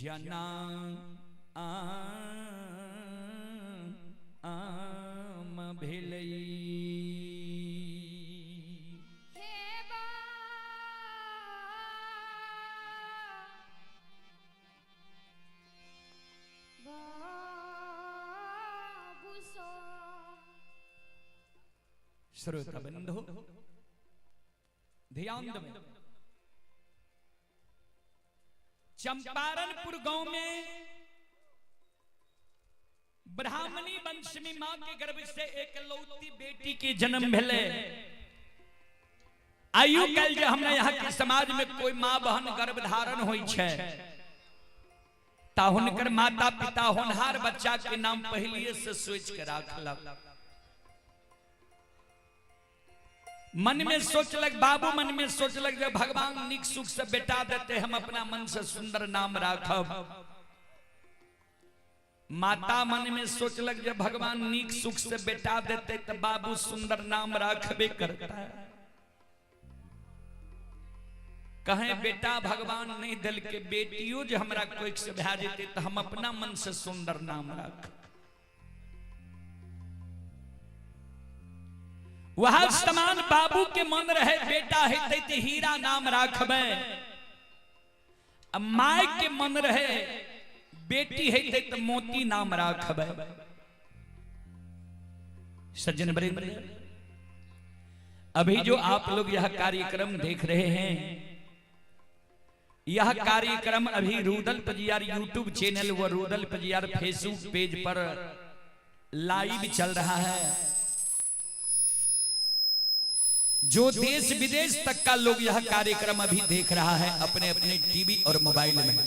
जना आम भेलै। श्रोता बंधु ध्यान दें, चंपारणपुर गांव में ब्राह्मणी वंश में मां के गर्भ से एकलौती बेटी के जन्म भेले। आयु कल जे हमरा यहाँ के समाज में कोई माँ बहन गर्भ धारण होई छै ता हुनकर माता पिता होनहार बच्चा के नाम पहलिए से सोच के राखलक। मन में सोचलक, बाबू मन में सोचलक जब भगवान निक सुख से बेटा देते हम अपना मन से सुंदर नाम राखब। माता मन में सोचलक जब भगवान निक सुख से बेटा देते तो बाबू सुंदर नाम राखबे करता है। कहे बेटा भगवान नहीं दिल के बेटियों जो हमरा कोई से भै जेते तो हम अपना मन से सुंदर नाम राख। वह समान बाबू के मन रहे बेटा हेतै ते हीरा नाम राखबै, आ my के मन रहे बेटी हेतै ते मोती नाम राखबै। सज्जन वृंद, अभी जो आप लोग यह कार्यक्रम देख रहे हैं, यह कार्यक्रम अभी रूदल पजियार यूट्यूब चैनल व रूदल पजियार फेसबुक पेज पर लाइव चल रहा है। जो देश विदेश तक का लोग यह कार्यक्रम अभी देख रहा है अपने अपने टीवी और मोबाइल में।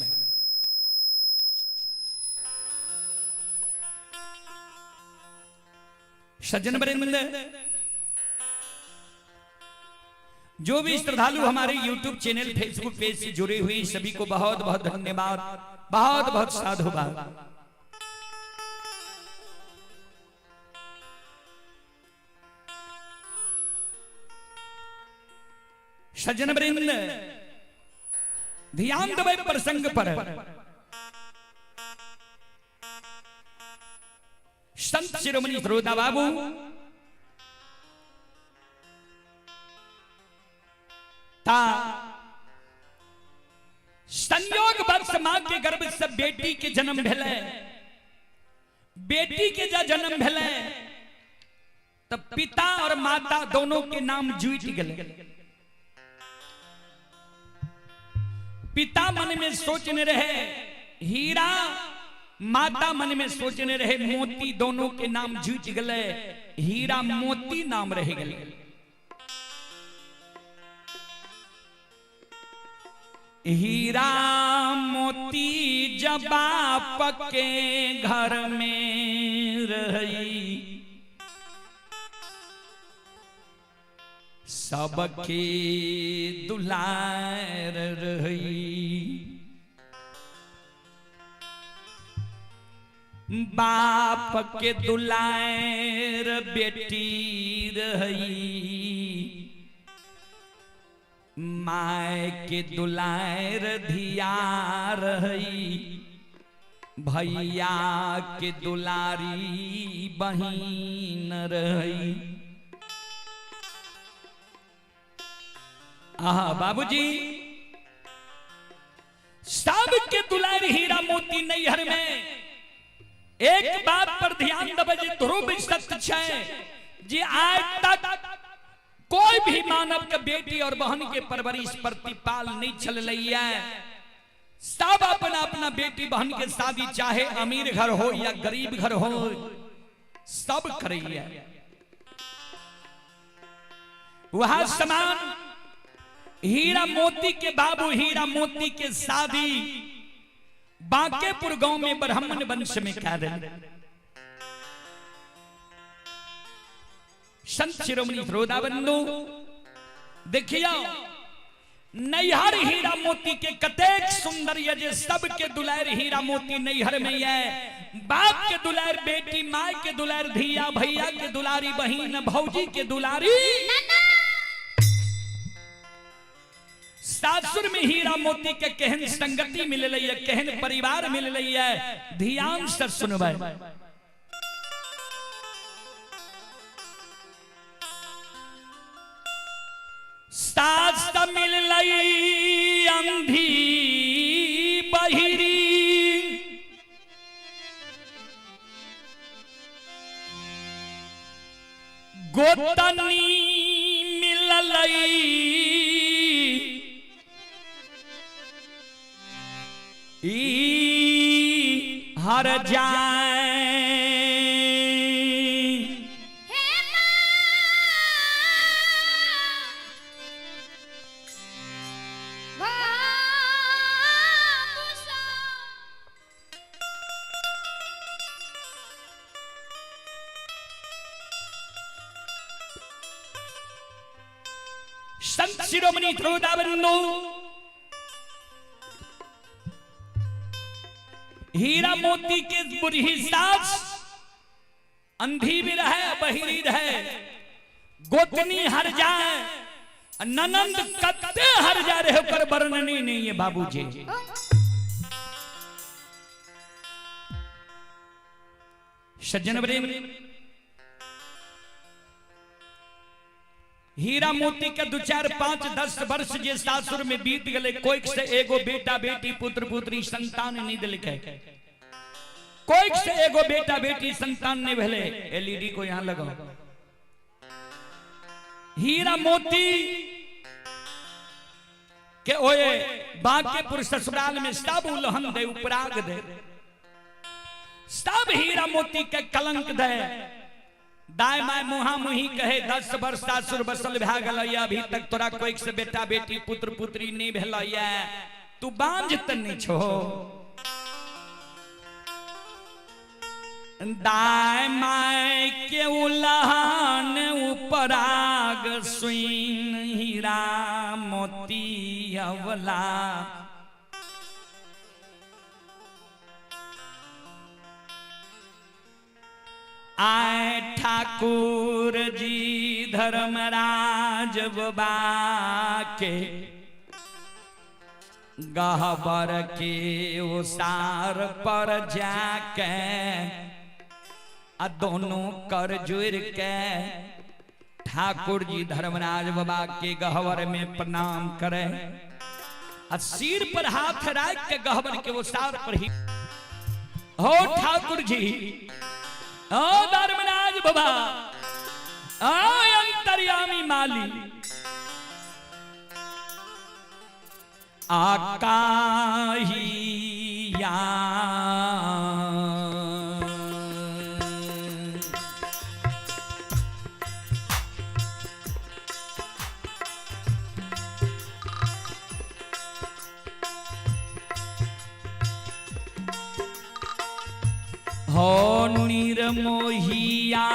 सज्जन वृंद, जो भी श्रद्धालु हमारे YouTube channel Facebook page से जुड़े हुए सभी को बहुत बहुत धन्यवाद, बहुत बहुत साधुवाद। सज्जन वृंद, ध्यान देबै प्रसंग पर। संत शिरोमणि श्रोता बाबू ता संयोग वर्ष मां के गर्भ से बेटी के जन्म भेलै। बेटी के जा जन्म भेलै तब पिता और माता दोनों के नाम जुटि गेलै। पिता मन में सोचने रहे हीरा, माता मन में सोचने रहे मोती, दोनों के नाम जुटि गेलै, हीरा मोती नाम रह गेलै। हीरा मोती जब बाप के घर में रही, सबके दुलार रही। बाप के दुलार बेटी रही, my के दुलार धिया रही, भैया के दुलारी बहिन रही। आहा बाबूजी, सबके दुलार हीरा मोती नैहर में। एक बात पर ध्यान देबै जे ध्रुव सत्य छै जे आज तक कोई भी मानव के बेटी और बहन के परवरिश प्रतिपाल नहीं चललैया। सब अपना अपना बेटी बहन के शादी चाहे अमीर घर हो या गरीब घर हो सब करैया। वह समान हीरा मोती के बाबू हीरा मोती के शादी बांकेपुर गांव में ब्राह्मण वंश में कर। संत शिरोमणि श्रोता बंधु देखियो, नैहर हीरा मोती के कतेक सुंदर ये जे सबके दुलार हीरा मोती नैहर में है। बाप के दुलार बेटी, माय के दुलार धिया, भैया के दुलारी बहिन, भौजी के दुलारी, सासुर में हीरा मोती के केहन संगति मिललै है, केहन परिवार मिललै है, ध्यान से सुनबै। सास मिललै अंधी बहिरी, गोतनी मिललै ई हर जाए। हे माँ बाबूसा। संत शिरोमणि ध्रुवदाबंधु हीरा मोती के बुढ़ी सास अंधी भी रहे बहिरी रहे, गोतनी हर जाए, ननंद कत्ते हर जा रहे ओकर वर्णन ही नहीं है बाबूजी। सज्जन प्रेम हीरा मोती के 2 4 5 10 वर्ष जे सासुर में बीत गए, कोई से एगो बेटा बेटी पुत्र पुत्री संतान नहीं दिलकै, कोई से एगो बेटा बेटी संतान नहीं भेले। एलईडी को यहां लगाओ। हीरा मोती के ओए बांकेपुर ससुराल में सब उलहन दे, उपराग दे, सब हीरा मोती के कलंक दे। दाय my मुहा मुही कहे 10 वर्ष सासुर बसल भए गेल, अभी तक तोरा कोई से बेटा बेटी पुत्र पुत्री नहीं भेल, तू बांझ त नहीं छो। दाय my के उलहन उपराग सुइन हीरा मोती अवला, आए ठाकुर जी धर्मराज बाबा के गहबर के उसार पर जाके आ दोनों कर जुड़ के ठाकुर जी धर्मराज बाबा के गहबर में प्रणाम करे आ सिर पर हाथ रख के गहबर के उसार पर ही हो ठाकुर जी, ओ धर्मराज बाबा, ओ अंतर्यामी माली, आकाहिया हो निर्मोहिया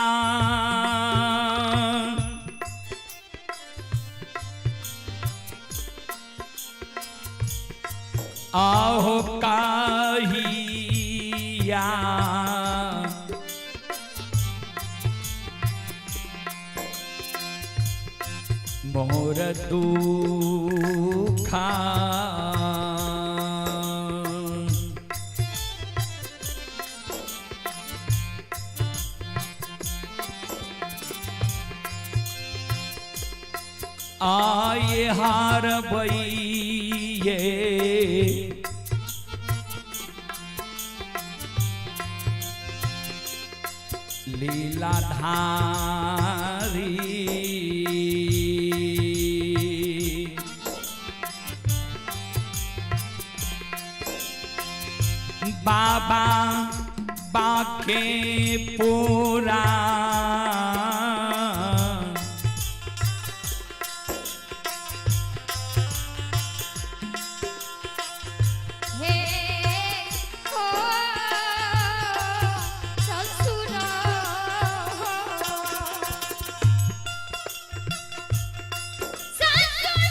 आहो काहिया मोर दुखा आए हार बइये लीलाधारी बाबा बाके पूरा हे ओ ससुर ससुर।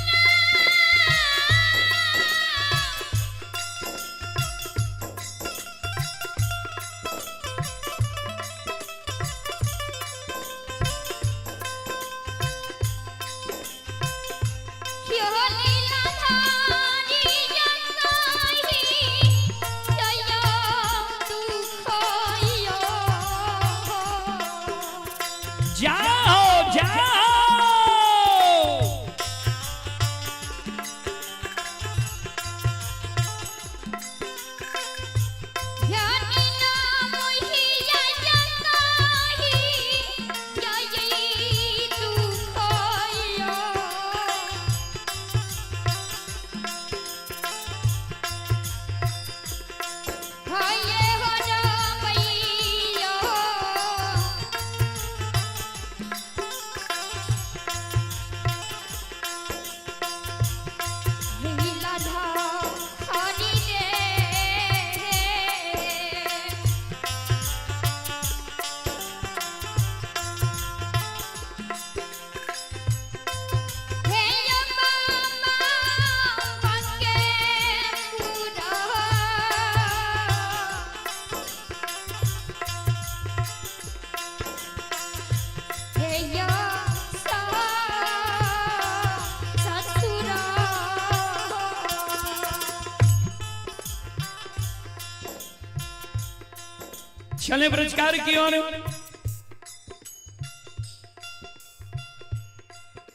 चले पुरस्कार की ओर।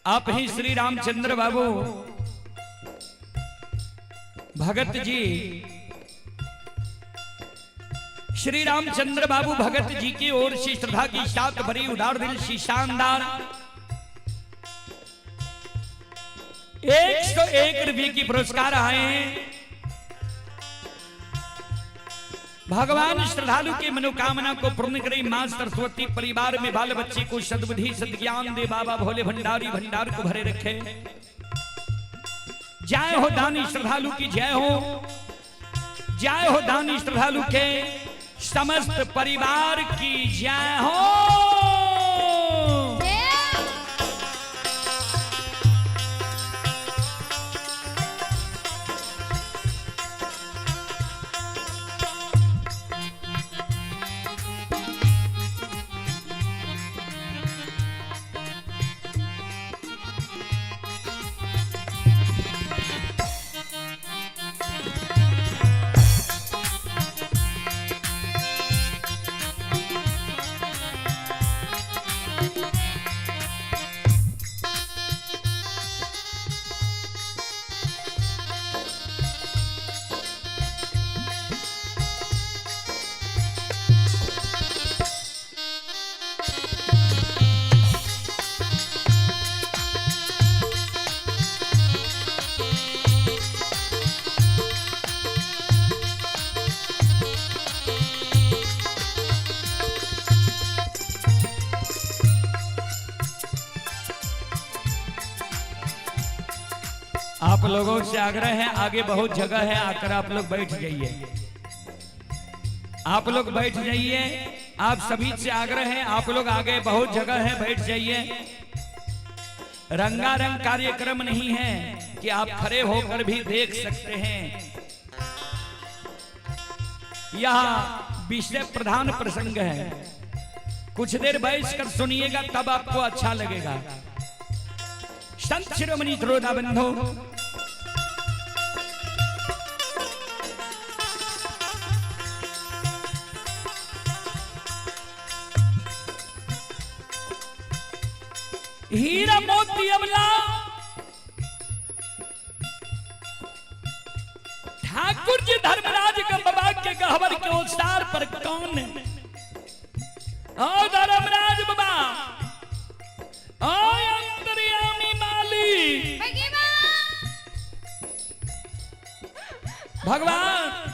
आप ही श्री रामचंद्र बाबू भगत जी, श्री रामचंद्र बाबू भगत जी की ओर से श्रद्धा की साथ भरी उदार दिल सी शानदार 101 रुपये की पुरस्कार आए हैं। भगवान श्रद्धालु की मनोकामना को पूर्ण करे। मां सरस्वती परिवार में बाल बच्चे को सद्बुद्धि सद्ज्ञान दे। बाबा भोले भंडारी भंडार को भरे रखे। जय हो दानी श्रद्धालु की जय हो, जय हो दानी श्रद्धालु के समस्त परिवार की जय हो। आप लोगों से आग्रह है, आगे बहुत जगह है, आकर आप लोग बैठ जाइए। आप लोग बैठ जाइए। आप सभी से आग्रह है, आप लोग आगे बहुत जगह है, बैठ जाइए। रंगारंग कार्यक्रम नहीं है कि आप खड़े होकर भी देख सकते हैं। यह विषय प्रधान प्रसंग है। कुछ देर बैठ कर सुनिएगा, तब आपको अच्छा लगेगा। संत शिरोमणि त्रोधा बंधु हीरा मोती अबला ठाकुर जी धर्मराज के बाबा के गहवर के ओसार पर कौन है? ओ धर्मराज बाबा, ओ अंतर्यामी माली भगवान,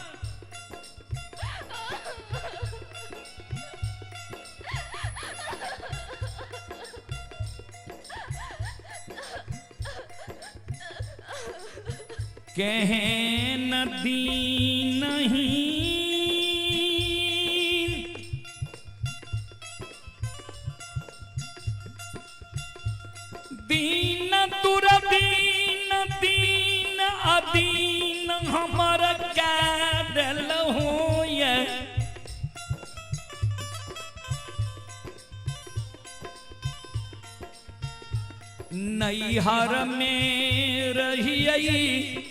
कहे नदी नहीं दीन दुर दीन दीन अदीन हमर कैदल होय। नैहर में रहियई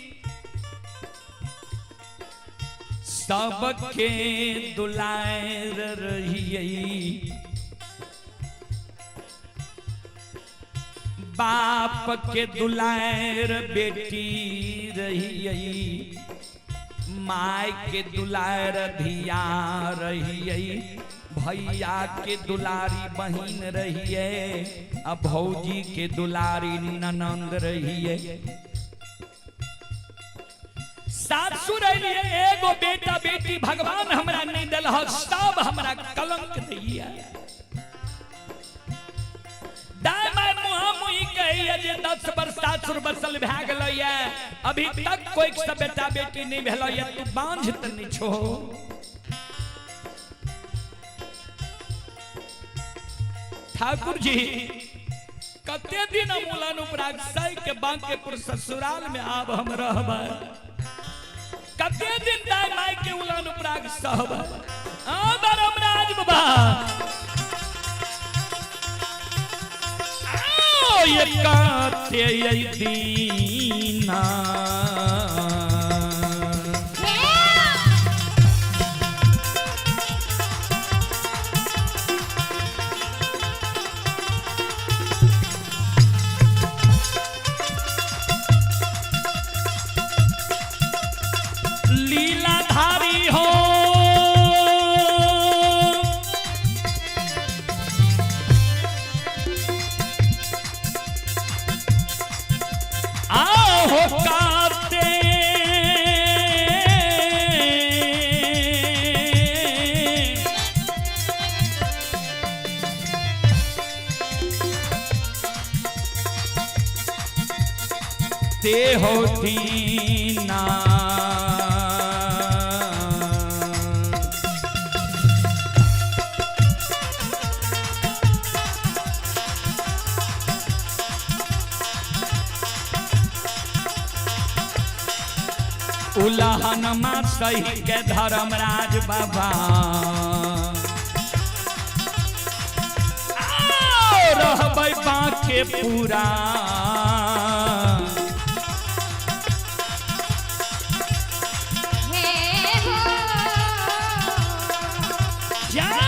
सबके दुलार रहियई, बाप के दुलार बेटी रहियई, माय के दुलार धिया रहियई, भैया के दुलारी बहिन रहिए, आ भौजी के दुलारी ननंद रहिए। सासुर रहिए, एगो बेटा बेटी भगवान हमरा नहीं दिल, सब हमरा कलंक दैया। दाय my मुहा मुही कहिए जे 10 वर्ष सासुर बसल भए गेलैया, अभी तक कोई सब बेटा बेटी नहीं भेलैया, तू बांझ त नहीं छो। ठाकुर जी कते दिन अमूलानुपराग सह के बांकेपुर ससुराल में आब हम रहबै, कते दिन दाय my के उलानुपराग सहबै। आ धर्मराज बाबा आओ ये काते ये दीना हो काते ते हो दीना। उलहन मा सही के धर्मराज बाबा आओ रहबै बाके पूरा। हे हो जाओ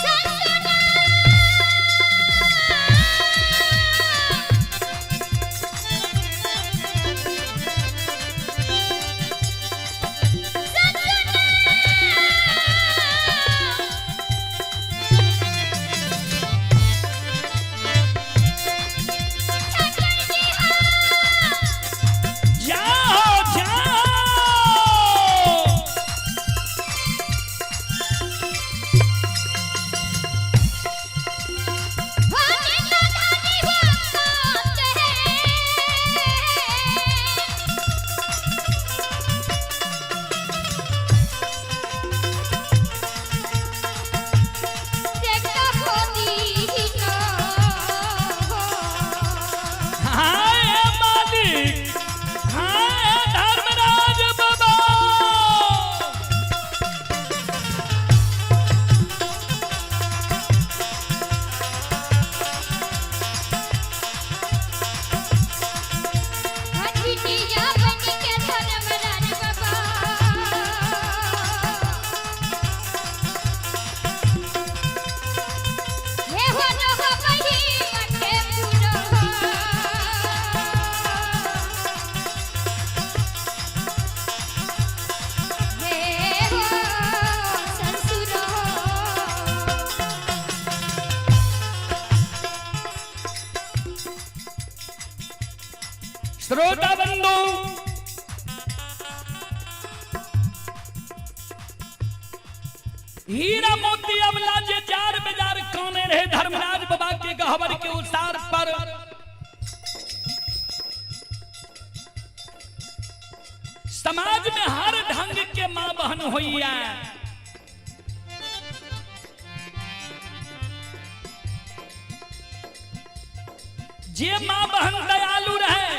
ससुरा जाओ जाओ। हाय मालिक, हाय धर्मराज बाबा। श्रोता बंधु, हीरा मोती अमला जे जार बेजार काने रहे धर्मराज बाबा के गहवर के उसार पर, समाज में हर ढंग के माँ बहन होइया। जे माँ बहन दयालु रहे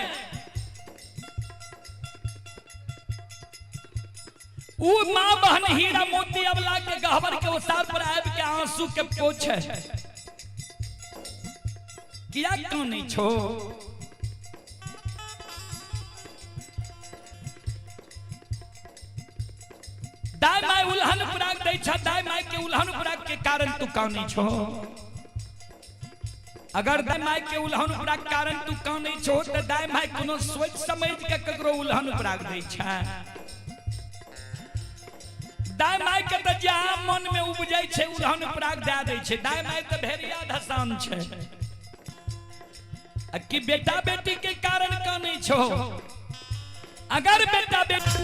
ऊ माँ बहन हीरा मोती अबला के गहवर के उसार पर आबि के आंसू के पोछे, किया कानै छो? दाय my उल्हन पराग दै छ, दाय my के उल्हन पराग के कारण तू कानै छो? अगर दाय my के उल्हन पराग कारण तू कानै छो त दाय my कोनो सोच समझ के ककरो उल्हन पराग दै छ। दाय my के त जहाँ मन में उपजै छै उल्हन पराग दए दै छै। दाय my त भेड़िया धसान छै। आ कि बेटा बेटी के कारण कानै छो? अगर बेटा बेटी